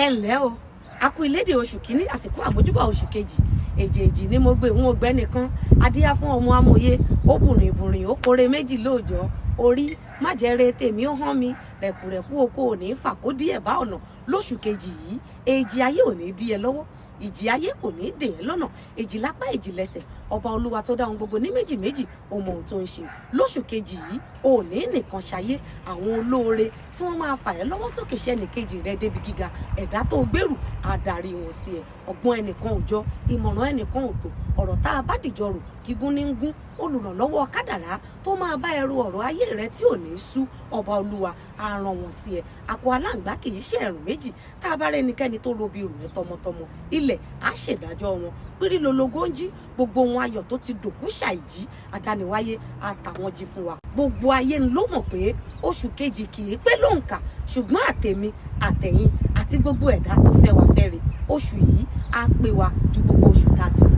Ẹ ǹlẹ́ o, a kú ìlédè oṣù kínní, àsìkò àmójúbà oṣù kejì. Èjèèjì ni mo gbé òun ògbẹ́ nìkan adíyá fún ọmọ amòye. Ó bùrìn bùrìn, ó kórè méjì lóòjọ́. Orí májẹ̀rẹ̀ tèmi, ó hàn mí rẹ̀kùrẹ̀kù oko ò ní fà kó díẹ̀ bá ọ̀nà lóṣù kejì yìí. Èjì ayé ò ní dí ẹ lọ́wọ́, ìjì ayé kò ní dè ẹ́ lọ́nà. Èjì lápá, èjì lẹ́sẹ̀. Ọba Olúwa tó dá ohun gbogbo ní méjì méjì, ó mọ ohun tó ń ṣe. Lóṣù kejì yìí, ò ní nìkan ṣayé. Àwọn olóore tí wọ́n máa fà ẹ́ lọ́wọ́ sókè ṣẹ́nìkejì rẹ débi gíga, ẹ̀dá tó gbèrú adarí wọn sí ẹ. Ọgbọ́n ẹnìkan ò jọ, ìmọ̀ràn ẹnìkan ò tó. Ọ̀rọ̀ tá a bá dìjọ rò, gígùn ní ń gún. Olùrànlọ́wọ́ kádàrá tó máa bá ẹrù ọ̀rọ̀ ayé rẹ tí ò ní sú, Ọba Olúwa á ràn wọ́n sí ẹ. Àpò aláǹgbá kì í ṣe ẹ̀rùn méjì. Tá a bá rẹ́nikẹ́ni tó robi rù ẹ́ tọmọtọmọ, ilẹ̀ á ṣèdájọ́ wọn. Pírí lologo ń jí. Gbogbo ohun ayọ̀ tó ti dòkú ṣàìjí, àdániwáyé àtàwọn jí fún wa. Gbogbo ayé ló mọ̀ pé oṣù kejì kì í pé lóǹkà, ṣùgbọ́n àtèmi, àtẹ̀yìn àti gbogbo ẹ̀dá tó fẹ́ wa fẹ́re, oṣù yìí á pé wa ju gbogbo oṣù tá a ti lò.